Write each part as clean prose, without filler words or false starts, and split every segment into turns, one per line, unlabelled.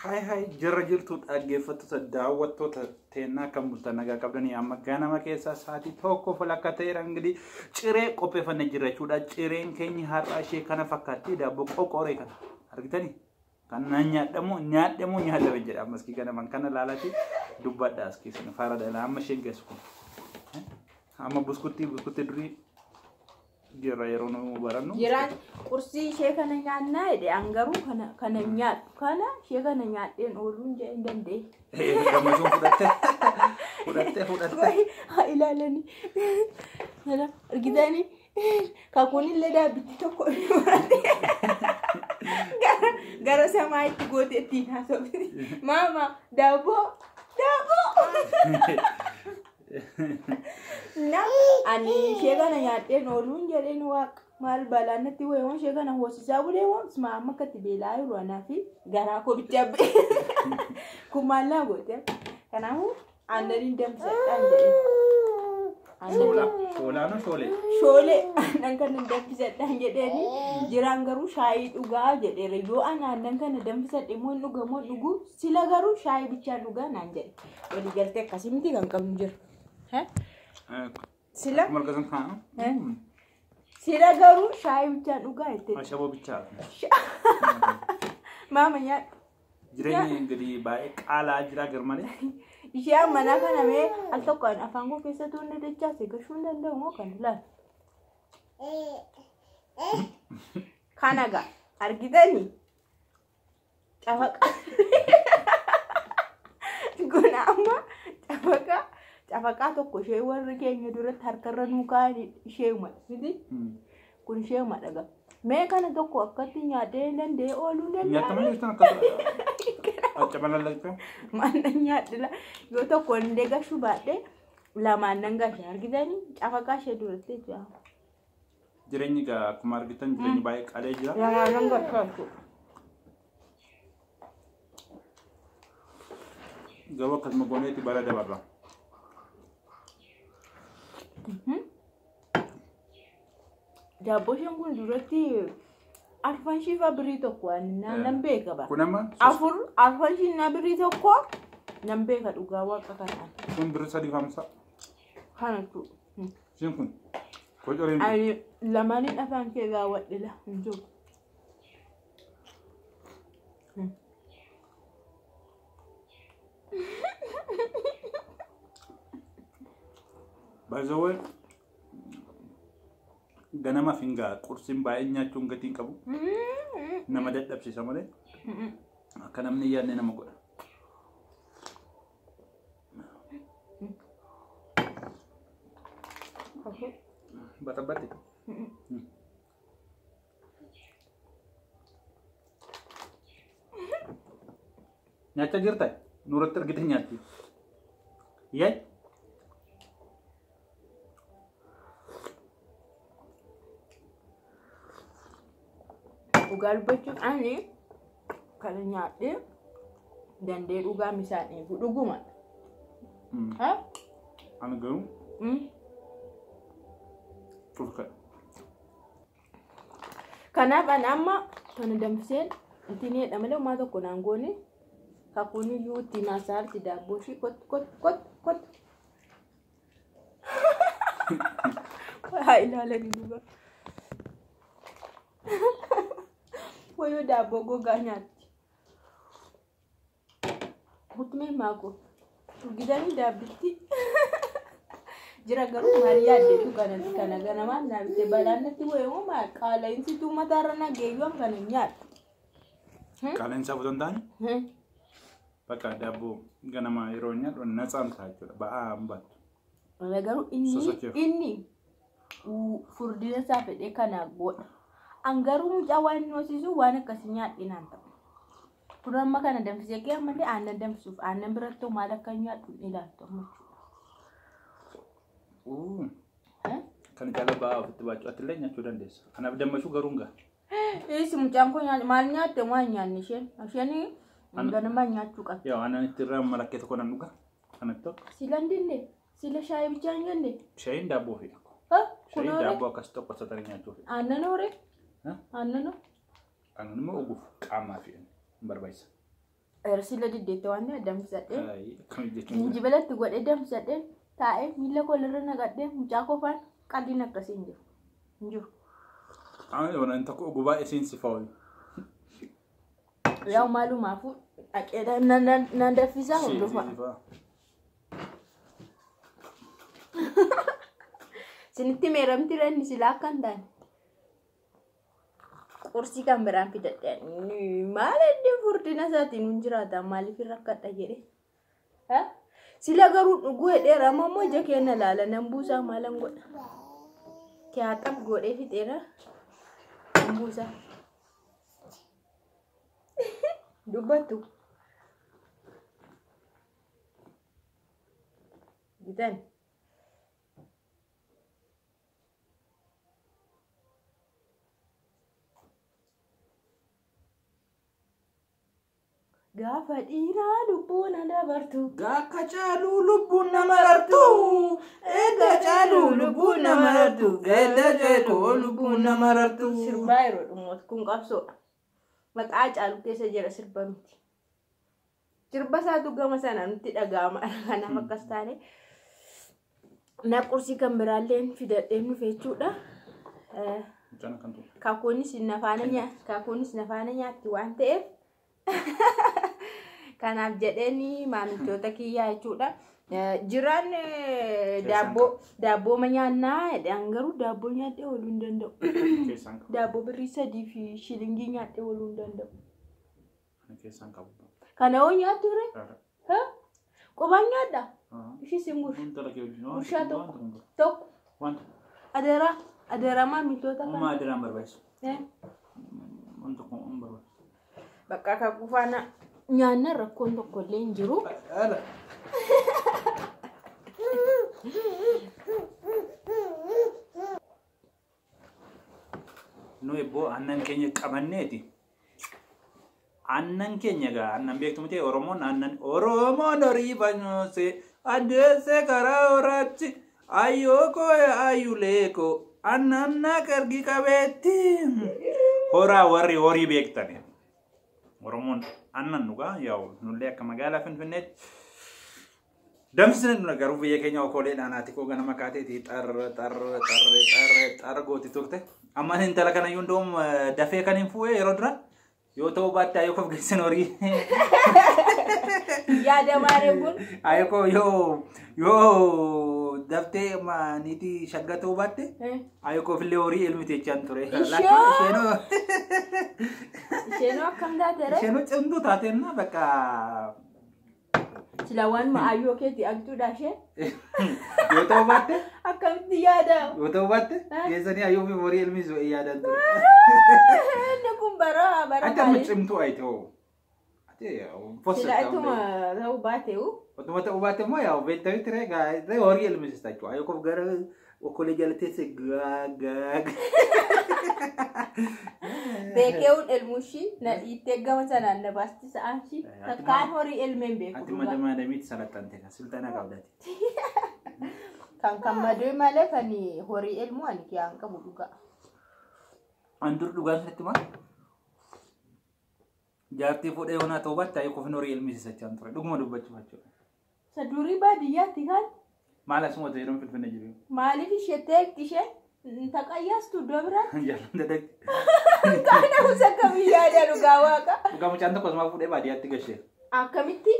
Haay haay, jirra jirtu dhaggeeffattoota daawwattoota teennaa kan bultan nagaa qabdanii amma ganama keessaa sa'aatii 1 walakkaa ta'eera. Ingidihi ciree qopheeffannee jirra jechuudha. Cireen keenya har'a ishee kana fakkaatti daabboo qoqqooree kana argitanii kan naan nyaadhamu nyaadhamu nyaadhame jedha ammas ganaman kana laalati dubbadha as keessa faara dhala amma isheen geessu kun amma buskuttii buskuttii durii jirra yeroo nu barannu.
Jiraan qursii ishee kana nyaannaa jedhe an garuu kana kana nyaadhu kana ishee kana nyaadheen ooluun jedhe hin dandeenye.
Gammachuun fudhatte fudhatte fudhatte.
Wayi haa ilaalanii argitanii kakuun illee daabbitti tokko gara samaayitti goote ittiin haasofti. Maama daabboo daabboo. Na ani ishee kana nyaadheen ooluun jedheen waaqa maal balaan natti wayiiwwan ishee kana hoosisaa bulee waan amma akkatti beelaa jiru anaa fi garaa koo bichaa ba'e. Kun maal naa goote? Kanaafuu aannaniin danfisadhaan jedheen.
Shoolaa shoolaa no shoolee.
Shoolee aannan kana danfisadhaan jedheeni jiraan garuu shaayii dhugaa jedheera. Yoo ani aannan kana danfisadhe immoo hin dhugamoo hin dhuguu sila garuu shaayii bichaan dhugaa naan jedhe. Walii galtee akkasii miti kan qabnu jira. Sila
Akkuma argatan kana.
Sila garuu shaayii bichaan dhugaa jettee.
Ashaboo bichaa.
Maama nyaadhu.
Jireenyi ingidihi baay'ee qaala'aa jira garmalee.
Ishee ammanaa kana mee al tokko afaan koo keessatti hunda dachaase gashuu hin danda'u moo kan laal. Kana gaa argitanii cafaqa. Kun amma cafaqa cafaqaa tokko ishee warri keenya duratti harkarra nuu kaa'an isheema miti. Kun isheema dhaga. Mee kana tokko akkatti nyaadhee danda'ee ooluu hin danda'u.
Nyaatamanii jirtan akka accabalallaqxee.
Maal nyaadhila yoo tokko illee gashuu baadhee lamaan nan gasha argitanii cafaqaa ishee duratti jechuudha.
Jireenyi egaa akkuma argitan jireenyi baay'ee qaala'ee jira.
Lamaan nan gasha jechuudha.
Garuu akkasuma gooneetti bara dabarra.
Daabboo isheen kun duratti arfan ishii fa'aa birrii tokko nan beeka bara.
Kun amma
Afur arfan ishii na birrii tokko nan beeka dhugaa waaqa kanaan.
Kun birrii 3.50.
Kana jechuudha.
Isheen kun qocoreen.
Ani lamaaniin afaan kee gaawwadhila hin jiru.
By the way, ganama fingaa qursiin baay'ee nyaachuun gatii hin qabu. Nama dadhabsiisa malee akka namni hin yaadne nama godha. Baxabbatti. Nyaachaa jirta? Nurratti argite nyaatti. Yaay.
Dhugaa dubbachuuf ani kana nyaadhee dandee dhugaa misaan eegu dhuguma.
Ani garuu turka.
Kanaaf ani amma kana danfiseen ittiin hedha malee homaa tokko naan goone kakuun iyyuu ittiin haasaarti daabboo ishii kot kot kot kot. Haa ilaalanii dhugaa. Wayyoo daabboo gogaa nyaatti. Utmee maako. Dhugidanii daabbitti. Jira garuu maal yaaddeetu kana kana ganamaan naa bitee balaan natti wayimoo maal qaala'insituu mataarra nageeyyuu kana hin nyaadhu.
Qaala'insa osoo hin taane bakka daabboo ganamaa yeroo nyaadhu natsaan ta'a jechuudha. Ba'aa hin baattu.
Garuu inni
Sosocheef.
Inni furdina isaa fedhee kana godha. An garuu mucaa waan inni hoosisu waan akkasii nyaadhinaan ta'u. Kun amma kana danfisee kee ammallee aannan danfisuuf aannan biratti maal akka nyaadhu hin ilaaltu amma jechuudha.
Kan caala ba'aa ofitti baachuu ati illee nyaachuu dandeessa. Kanaaf dammashuu garuu hin gaha.
Eessi mucaan kun maal nyaatte waan nyaanne isheen? Isheen ganamaa nyaachuu qabdi.
Yaa aannan itti irraa malakkee tokko nan dhuga. Kanatti tokko.
Sila hin dinne? Sila shaayii bichaa hin jenne?
Shaayiin daabboo fi tokko.
Kun
Shaayiin
hoore?
daabboo akkas tokko satanii nyaachuu fi.
Aannan hoore? Aannan hoo?
Aannan immoo dhuguuf qaamaa fi hin barbaachisa.
Sila diddeette waan ta'eef danfisadhee.
Akkam jechuun.
Jinjibilatti godhee danfisadhee taa'ee miila koo irra naqadhee mucaa koo faana qalliin akkasii hin jiru. Hin jiru.
Waan tokko gubaa isiin si fa'u.
Yaa maalumaafuu dhaqee nan danfisaa hordofa. Isinitti meeramti inni silaa akka hin taane. Qursii kan biraan fidadhe. Maal inni furdina isaatiin hin jiraata maaliif rakkadha jedhe. Sila garuu dhuguu hedheera amma immoo ija keenya laala nan buusaa maalan godha. Kiyaaxaf godhee fixeera nan buusaa. Dubbattu. Gitan. Gaafa dhiiraa lubbuun dabartu.
Gaafa caaluu lubbuun nama rartu. Eega caaluu lubbuun nama rartu. Eega caaluu lubbuun nama rartu.
Sirbaa yeroo dhumootu kun qabsoodha. Maqaa caaluu keessa jira sirba miti. Sirba isaatu gama sana nutti dhaga'ama. Kanaaf akkas taane na qursii kan biraallee fidadhee nuuf jechuudha. Kakuunis na faana nyaatti waan ta'eef. Kanaaf jedheen maamiltoota kiyyaa jechuudha. Jiraan daabboo nyaannaa jedhan garuu daabboo nyaadhee ooluu hin danda'u. Daabboo birrii 3 fi shilingii nyaadhee ooluu hin danda'u. Kana hoo nyaattu ture? Qophaan nyaadha? Ishii singur. Gurshaa tokko. Tokko. Adeeraa. Adeeraa maamiltoota kana.
Uumaa adeeraan barbaachisu. Wanta kun hin barbaachisu.
Bakka kakuu faana nyaanna rakkoon tokko illee hin jiru.
Nu ebboo aannan keenya qabanneeti. Aannan keenya egaa aannan beektu miti Oromoon aannan Oromoon horii banyoose adeesse karaa horaatti ayyoo koo ayyulee koo aannan na qargi qabeetti. Horaa warri horii beektani. Oromoon aannan dhugaa yaa'u nullee akka magaalaa Finfinneetti danfisne garuu biyya keenya okooleedhaan haati koo ganama kaateeti xarra xarra xarre xarre xarra gooti turte. Amma intala kana iyyuu hundoom dafee kan hin fuudhe yeroo dura yoo ta'u baatte ayyoo koof geessin horii.
Yaada maaree kun.
Ayyoo koo yoo daftee niitii shagga ta'uu baatte ayyoo koof illee horii elmite jechaan ture.
Isheenoo. Isheenoo akkam taate ree?
Isheenoo cimtuu taateenna bakka.
Sila waan ayyoo keetii agtuudha ishee.
Yoo ta'u baatte.
Akkamitti yaada?
Yoo ta'u baatte geessanii ayyoo fi horii elmisu yaadan ture.
Inni kun bara bara.
Ati amma cimtuu ayi ta'u. Ati
Sila ituma ta'uu baate'u.
Otuma ta'uu baatte immoo yaa beektanii ture gaa horii elmisista jechuudha. Ayyoo koof gara okkolee jala teesse gaa gaa.
Beekeewwan elmushii na dhiittee gama sanaan na baasti sa'aanshi takkaan horii elmeen beeku.
Ati madamaa salaxante silxana qabdati.
Kan kan madoo malee kan horii elmuu ani kiyaan qabu dhugaa.
An dur dhugaan sanatti maal? Jaartii fuudhee yoonaa ta'uu baatte ayyoo kofin horii elmisiisachaa ture dhuguma dubbachuuf jechuudha.
Isa durii baadiyyaatti kan?
Maal asuma ta'e yeroo Finfinnee jiru?
Maaliif ishee teekti ishee? Taqayyaas tu iddoo biraatti?
Jaalladha teekti.
Kanaaf akkamii yaada dhugaa waaqa.
Dhugaa mucaan tokko asumaa fuudhee baadiyyaatti gashee.
Akkamitti?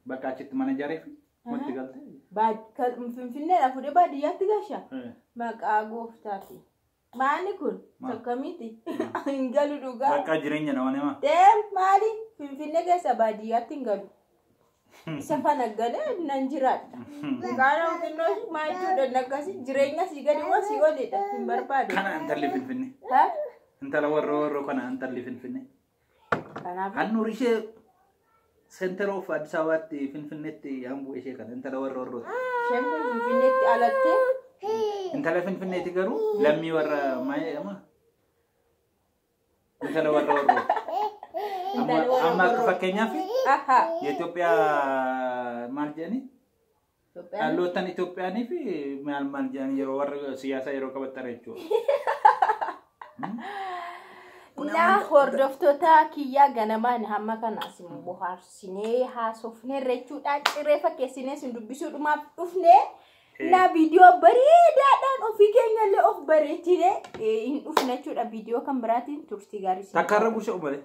Bakka achitti mana ijaaree fi walitti galte.
Finfinneedhaa fuudhee baadiyyaatti gasha? Maqaa gooftaati. Maali kun? Akkamitti? Hin galu dhugaa.
Bakka jireenya nama nama.
Deem maali? Finfinnee keessa baadiyyaatti hin galu. Isa fana galee nan jiraadha. Kaana xinnoo maal jechuudha akkasii jireenya sii gadi moo sii olidha hin barbaadu.
Kana intalli Finfinnee. Intala warra warra kana intalli Finfinnee.
Kanaaf.
Handhuurri ishee center of Addis Ababaatti Finfinneetti hambuu ishee kana intala warra warrooti.
Isheen kun Finfinneetti alattee.
Intala Finfinneetti garuu lammii warra maal jedhama? Intala warra warrooti. Amma akka fakkeenyaaf Itoophiyaa maal jedhani? Dhaloottan Itoophiyaanii fi maal maal jedhani yeroo warra siyaasaa yeroo qabattan jechuudha.
Na hordoftoota kiyyaa, ganamaan hamma kana isin bohaarsinee haasofnee jechuudha. Ciree fakkeessinee isin dubbisuudhumaaf dhufne. Na viidiyoo bareedaadhaan ofii keenyallee of bareechinee hin dhufne jechuudha. Viidiyoo kan biraatiin turtii gaarii.
Takkaarra buusee malee.